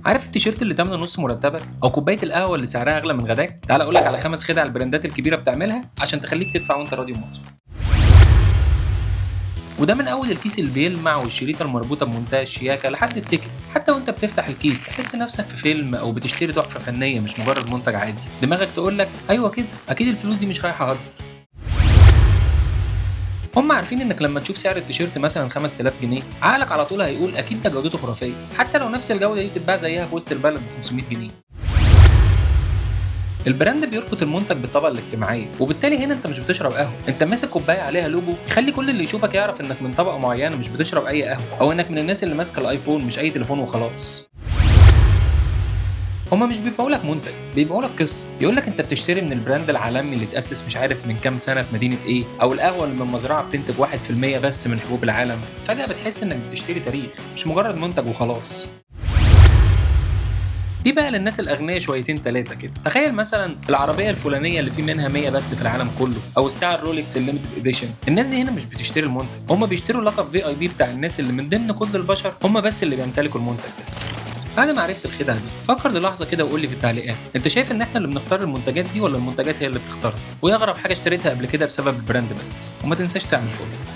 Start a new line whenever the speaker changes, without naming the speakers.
عارف التيشيرت اللي تمنه نص مرتبك او كوباية القهوة اللي سعرها اغلى من غداك؟ تعال اقول لك على 5 خدع البراندات الكبيرة بتعملها عشان تخليك تدفع وانت راضي ومبسوط. وده من اول الكيس اللي بيلمع والشريطه المربوطه بمنتهى الشياكه لحد ال ticket. حتى وانت بتفتح الكيس تحس نفسك في فيلم او بتشتري تحفة فنية مش مجرد منتج عادي. دماغك تقول لك ايوه كده، اكيد الفلوس دي مش رايحة هدر. هم عارفين انك لما تشوف سعر التيشيرت مثلا 5000 جنيه عقلك على طول هيقول اكيد ده جودته خرافية، حتى لو نفس الجودة دي بتتباع زيها في وسط البلد ب 500 جنيه. ال brand بيربط المنتج بالطبقه الاجتماعية، وبالتالي هنا انت مش بتشرب قهوة، انت ماسك كوباية عليها لوجو يخلي كل اللي يشوفك يعرف انك من طبقه معينة، مش بتشرب اي قهوة، او انك من الناس اللي ماسكه الايفون مش اي تليفون وخلاص. هما مش بيبيعوا لك منتج، بيبيعوا لك قصة. يقول لك انت بتشتري من ال brand العالمي اللي اتاسس مش عارف من كام سنة في مدينة ايه، او القهوة اللي من مزرعة بتنتج 1% بس من حبوب العالم. فجاة بتحس انك بتشتري تاريخ مش مجرد منتج وخلاص. دي بقى للناس الاغنياء شويتين ثلاثة كده. تخيل مثلا العربية الفلانية اللي في منها 100 بس في العالم كله، او الساعة الرولكس ال limited edition. الناس دي هنا مش بتشتري المنتج، هم بيشتروا لقب VIP بتاع الناس اللي من ضمن كل البشر هم بس اللي بيمتلكوا المنتج ده. بعد ما عرفت الخدعه دي فكر للحظة كده وقول لي في التعليقات، انت شايف ان احنا اللي بنختار المنتجات دي ولا المنتجات هي اللي بتختارنا؟ وايه اغرب حاجة اشتريتها قبل كده بسبب ال brand بس؟ وما تنساش تعمل follow.